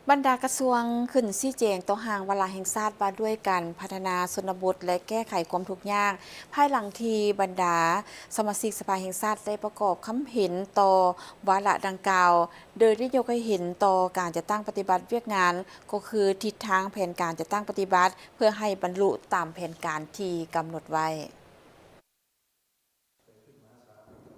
ບັນດາກະຊວງຂຶ້ນຊີ້ແຈງຕໍ່ຮ່າງວາລະແຫ່ງຊາດວ່າດ້ວຍການພັດທະນາຊົນນະບົດ ແລະ ແກ້ໄຂຄວາມທຸກຍາກ ພາຍຫຼັງທີ່ບັນດາສະມາຊິກສະພາແຫ່ງຊາດໄດ້ປະກອບຄຳເຫັນຕໍ່ວາລະດັ່ງກ່າວ, ໂດຍໄດ້ຍົກໃຫ້ເຫັນຕໍ່ການຈັດຕັ້ງປະຕິບັດວຽກງານ ກໍຄືທິດທາງແຜນການຈັດຕັ້ງປະຕິບັດ ເພື່ອໃຫ້ບັນລຸຕາມແຜນການທີ່ກຳນົດໄວ້.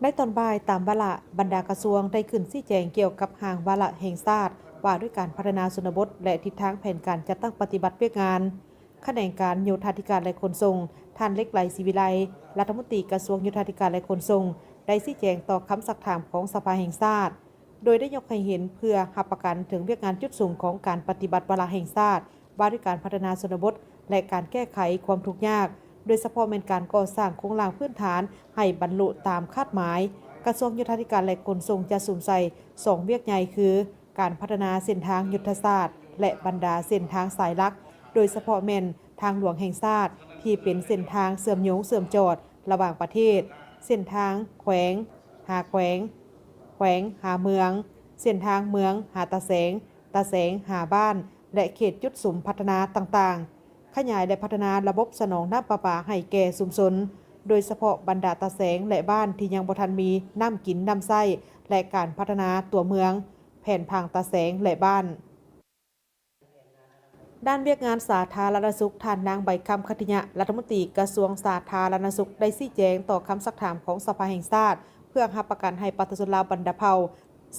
ໃນຕອນບ່າຍຕາມວາລະ, ບັນດາກະຊວງໄດ້ຂຶ້ນຊີ້ແຈງກ່ຽວກັບຮ່າງວາລະແຫ່ງຊາດວ່າດ້ວຍການພັດທະນາຊົນນະບົດ ແລະ ທິດທາງແຜນການຈັດຕັ້ງປະຕິບັດວຽກງານ. ຂະແໜງການໂຍທາທິການ ແລະ ຂົນສົ່ງ, ທ່ານ ເລັກໄລ ສີວິໄລ, ລັດຖະມົນຕີກະຊວງໂຍທາທິການ ແລະ ຂົນສົ່ງ ໄດ້ຊີ້ແຈງຕໍ່ຄຳຊັກຖາມຂອງສະພາແຫ່ງຊາດ, ໂດຍໄດ້ຍົກໃຫ້ເຫັນເພື່ອຮັບປະກັນເຖິງວຽກງານຈຸດສຸມຂອງການປະຕິບັດວາລະແຫ່ງຊາດ ວ່າດ້ວຍການພັດທະນາຊົນນະບົດ ແລະ ການແກ້ໄຂຄວາມທຸກຍາກ, ໂດຍສະເພາະແມ່ນການກໍ່ສ້າງໂຄງລ່າງພື້ນຖານໃຫ້ບັນລຸຕາມຄາດໝາຍ. ກະຊວງໂຍທາທິການ ແລະ ຂົນສົ່ງຈະສຸມໃສ່ສອງວຽກໃຫຍ່ຄື ການພັດທະນາເສັ້ນທາງຍຸດທະສາດ ແລະ ບັນດາເສັ້ນທາງສາຍຫຼັກ, ໂດຍສະເພາະແມ່ນທາງຫຼວງແຫ່ງຊາດ ທີ່ເປັນເສັ້ນທາງເຊື່ອມໂຍງເຊື່ອມຈອດລະຫວ່າງປະເທດ, ເສັ້ນທາງແຂວງຫາແຂວງ, ແຂວງຫາເມືອງ, ເສັ້ນທາງເມືອງຫາຕາແສງ, ຕາແສງຫາບ້ານ ແລະ ເຂດຈຸດສຸມພັດທະນາຕ່າງໆ, ຂະຫຍາຍ ແລະ ພັດທະນາລະບົບສະໜອງນ້ຳປະປາໃຫ້ແກ່ຊຸມຊົນ, ໂດຍສະເພາະບັນດາຕາແສງ ແລະ ບ້ານທີ່ຍັງບໍ່ທັນມີນ້ຳກິນນ້ຳໃຊ້ ແລະ ການພັດທະນາຕົວເມືອງ, ແຜນຜັງຕາແສງ ແລະ ບ້ານ. ດ້ານວຽກງານສາທາລະນະສຸກ, ທ່ານ ນາງ ໃບຄຳ ຄັດທິຍະ, ລັດຖະມົນຕີກະຊວງສາທາລະນະສຸກ ໄດ້ຊີ້ແຈງຕໍ່ຄຳຊັກຖາມຂອງສະພາແຫ່ງຊາດ ເພື່ອຮັບປະກັນໃຫ້ປະຊາຊົນລາວບັນດາເຜົ່າ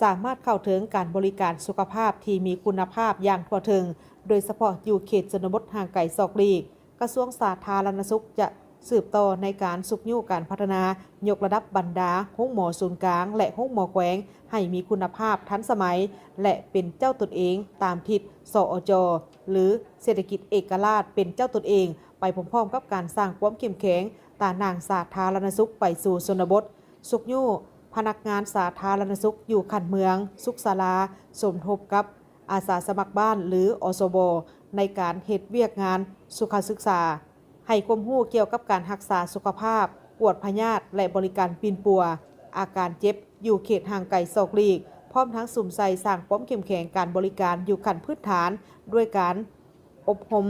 ສາມາດເຂົ້າເຖິງການບໍລິການສຸຂະພາບທີ່ມີຄຸນນະພາບຢ່າງທົ່ວເຖິງ, ໂດຍສະເພາະຢູ່ເຂດຊົນນະບົດຫ່າງໄກສອກຫຼີກ. ກະຊວງສາທາລະນະສຸກຈະສືບຕໍ່ໃນການຊຸກຍູ້ການພັດທະນາ, ຍົກລະດັບບັນດາໂຮງໝໍສູນກາງ ແລະ ໂຮງໝໍແຂວງໃຫ້ມີຄຸນນະພາບ, ທັນສະໄໝ ແລະ ເປັນເຈົ້າຕົນເອງຕາມທິດ ສອຈ ຫຼື ເສດຖະກິດເອກະລາດເປັນເຈົ້າຕົນເອງ, ໄປພ້ອມໆກັບການສ້າງຄວາມເຂັ້ມແຂງຕາໜ່າງສາທາລະນະສຸກໄປສູ່ຊົນນະບົດ. ຊຸກຍູ້ພະນັກງານສາທາລະນະສຸກຢູ່ຂັ້ນເມືອງ, ສຸກສາລາ, ສົມທົບກັບອາສາສະໝັກບ້ານ ຫຼື ອສບ ໃນການເຮັດວຽກງານສຸຂະສຶກສາ, ໃຫ້ຄວາມຮູ້ກ່ຽວກັບການຮັກສາສຸຂະພາບ, ກວດພະຍາດ ແລະ ບໍລິການປິ່ນປົວ, ອາການເຈັບຢູ່ເຂດຫ່າງໄກສອກຫຼີກ, ພ້ອມທັງສຸມໃສ່ສ້າງຄວາມເຂັ້ມແຂງການບໍລິການຢູ່ຂັ້ນພື້ນຖານ ດ້ວຍການອົບຮົມ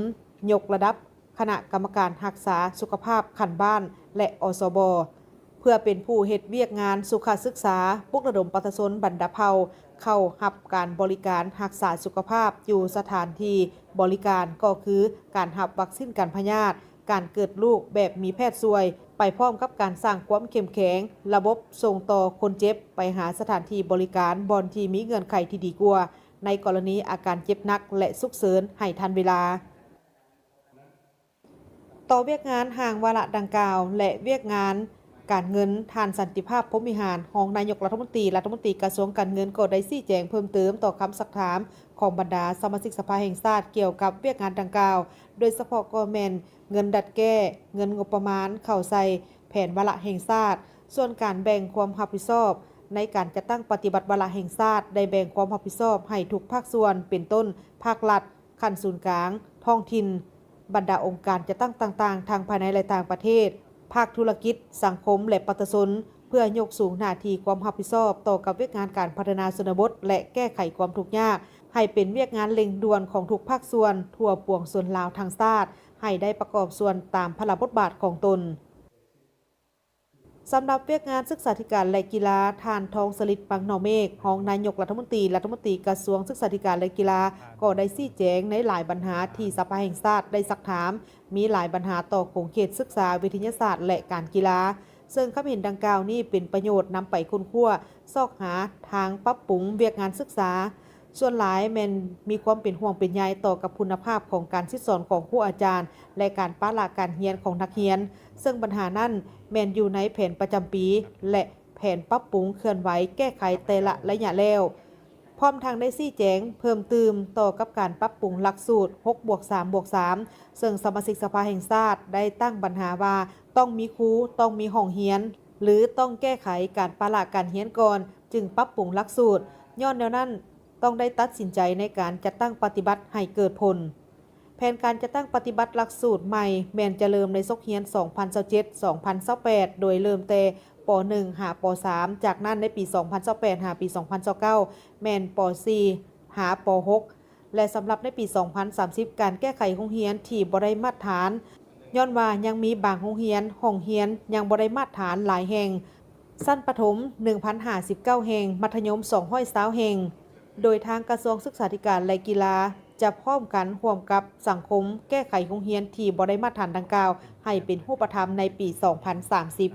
ຍົກລະດັບ ຄະນະກຳມະການຮັກສາສຸຂະພາບຂັ້ນບ້ານ ແລະ ອສບ ເພື່ອເປັນຜູ້ເຮັດວຽກງານສຸຂະສຶກສາ, ປຸກລະດົມປະຊາຊົນບັນດາເຜົ່າເຂົ້າຮັບການບໍລິການຮັກສາສຸຂະພາບຢູ່ສະຖານທີ່ບໍລິການ, ກໍຄືການຮັບວັກຊີນກັນພະຍາດ, ການເກີດລູກແບບມີແພດຊ່ວຍ, ໄປພ້ອມກັບການສ້າງຄວາມເຂັ້ມແຂງລະບົບສົ່ງຕໍ່ຄົນເຈັບໄປຫາສະຖານທີ່ບໍລິການບ່ອນທີ່ມີເງື່ອນໄຂທີ່ດີກວ່າ ໃນກໍລະນີອາການເຈັບໜັກ ແລະ ສຸກເສີນໃຫ້ທັນເວລາ. ຕໍ່ວຽກງານຮ່າງວາລະດັ່ງກ່າວ ແລະ ວຽກງານການເງິນ, ທ່ານ ສັນຕິພາບ ພົມວິຫານ, ຮອງນາຍົກລັດຖະມົນຕີ, ລັດຖະມົນຕີກະຊວງການເງິນ ກໍໄດ້ຊີ້ແຈງເພີ່ມເຕີມຕໍ່ຄຳຊັກຖາມຂອງບັນດາສະມາຊິກສະພາແຫ່ງຊາດກ່ຽວກັບວຽກງານດັ່ງກ່າວ, ໂດຍສະເພາະກໍແມ່ນເງິນດັດແກ້, ເງິນງົບປະມານເຂົ້າໃສ່ແຜນວາລະແຫ່ງຊາດ. ສ່ວນການແບ່ງຄວາມຮັບຜິດຊອບໃນການຈັດຕັ້ງປະຕິບັດວາລະແຫ່ງຊາດ ໄດ້ແບ່ງຄວາມຮັບຜິດຊອບໃຫ້ທຸກພາກສ່ວນ ເປັນຕົ້ນ ພາກລັດ, ຂັ້ນສູນກາງ, ທ້ອງຖິ່ນ, ບັນດາອົງການຈັດຕັ້ງຕ່າງໆ ທັງພາຍໃນ ແລະ ຕ່າງປະເທດ, ພາກທຸລະກິດ, ສັງຄົມ ແລະ ປະຊາຊົນ, ເພື່ອຍົກສູງໜ້າທີ່ຄວາມຮັບຜິດຊອບຕໍ່ກັບວຽກງານການພັດທະນາຊົນນະບົດ ແລະ ແກ້ໄຂຄວາມທຸກຍາກ ໃຫ້ເປັນວຽກງານເລັ່ງດ່ວນຂອງທຸກພາກສ່ວນທົ່ວປວງຊົນລາວທັງຊາດ ໃຫ້ໄດ້ປະກອບສ່ວນຕາມພາລະບົດບາດຂອງຕົນ. ສຳລັບວຽກງານສຶກສາທິການ ແລະ ກິລາ, ທ່ານ ທອງສະລິດ ປັງໜໍ່ເມກ, ຮອງນາຍົກລັດຖະມົນຕີ, ລັດຖະມົນຕີກະຊວງສຶກສາທິການ ແລະ ກິລາ ກໍໄດ້ຊີ້ແຈງໃນຫຼາຍບັນຫາທີ່ສະພາແຫ່ງຊາດໄດ້ຊັກຖາມ, ມີຫຼາຍບັນຫາຕໍ່ຂົງເຂດສຶກສາ, ວິທະຍາສາດ ແລະ ການກິລາ, ເຊິ່ງຄຳເຫັນດັ່ງກ່າວນີ້ເປັນປະໂຫຍດນຳໄປຄົ້ນຄວ້າ ຊອກຫາທາງປັບປຸງວຽກງານສຶກສາ. ສ່ວນຫຼາຍແມ່ນມີຄວາມເປັນຫ່ວງເປັນໃຍຕໍ່ກັບຄຸນນະພາບຂອງການສິດສອນຂອງຄູອາຈານ ແລະ ການປະລະການຮຽນຂອງນັກຮຽນ, ເຊິ່ງບັນຫານັ້ນແມ່ນຢູ່ໃນແຜນປະຈຳປີ ແລະ ແຜນປັບປຸງເຄື່ອນໄຫວແກ້ໄຂແຕ່ລະໄລຍະແລ້ວ. ພ້ອມທັງໄດ້ຊີ້ແຈງເພີ່ມຕື່ມຕໍ່ກັບການປັບປຸງຫຼັກສູດ ຫົກບວກສາມບວກສາມ ເຊິ່ງສະມາຊິກສະພາແຫ່ງຊາດໄດ້ຕັ້ງບັນຫາວ່າ ຕ້ອງມີຄູ, ຕ້ອງມີຫ້ອງຮຽນ ຫຼື ຕ້ອງແກ້ໄຂການປະລະການຮຽນກ່ອນ ຈຶ່ງປັບປຸງຫຼັກສູດ. ຍ້ອນແນວນັ້ນ, ຕ້ອງໄດ້ຕັດສິນໃຈໃນການຈັດຕັ້ງປະຕິບັດໃຫ້ເກີດຜົນ. ແຜນການຈັດຕັ້ງປະຕິບັດຫຼັກສູດໃໝ່ແມ່ນຈະເລີ່ມໃນສົກຮຽນສອງພັນຊາວເຈັດ ສອງພັນຊາວແປດ ໂດຍເລີ່ມແຕ່ ປໍໜຶ່ງ ຫາ ປໍສາມ ຈາກນັ້ນໃນປີສອງພັນຊາວແປດ ຫາປີສອງພັນຊາວເກົ້າ ແມ່ນ ປໍສີ່ ຫາ ປໍຫົກ ແລະ ສຳລັບໃນປີສອງພັນສາມສິບ ການແກ້ໄຂໂຮງຮຽນທີ່ບໍ່ໄດ້ມາດຖານ ຍ້ອນວ່າຍັງມີບາງໂຮງຮຽນ, ຫ້ອງຮຽນຍັງບໍ່ໄດ້ມາດຖານຫຼາຍແຫ່ງ, ຊັ້ນປະຖົມ ໜຶ່ງພັນຫ້າສິບເກົ້າແຫ່ງ, ມັດທະຍົມ ສອງຮ້ອຍຊາວແຫ່ງ, ໂດຍທາງກະຊວງສຶກສາທິການ ແລະ ກິລາ ຈະພ້ອມກັນຮ່ວມກັບສັງຄົມ ແກ້ໄຂໂຮງຮຽນທີ່ບໍ່ໄດ້ມາດຖານດັ່ງກ່າວ ໃຫ້ເປັນຮູບປະທຳໃນປີສອງພັນສາມສິບ.